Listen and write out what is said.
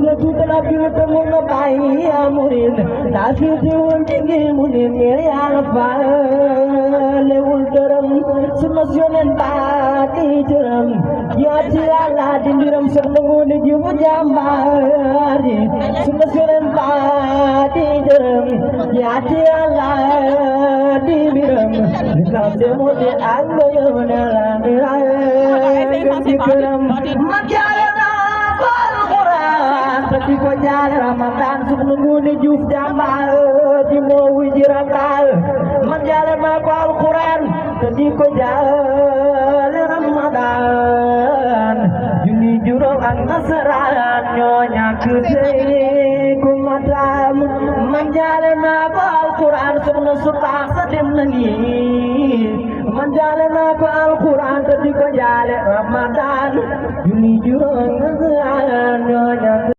la tuuta la biir te mun na bàyyi yaa murid daa fiiti woon ci ngi murid ngir yàlla faalewul dërëm sunna yonen baa di jërëm yaa ci yàlla di mbiram soxna ngoone ji bu jàmbaar ji sunna yonen baa di jërëm yaa ci yàlla di mbiram lislam de moo di ak nga yëwne la mbiram di këram ma jaare naa ko alxuraan te di ko jaare Ramadan soxna ngoone Juuf jàmbaar ji moo wuy ji Ramadan ma jaare naa ko alxuraan te di ko jaare Ramadan junni juróom ak nasaraan ñoo ñàkk tey ku matam ma jaare naa ko alxuraan soxna su baax sa dem na nii man jaale naa ko alxuraan te di ko jaale Ramadan junni juróom ak nasaraan ñoo ñàkk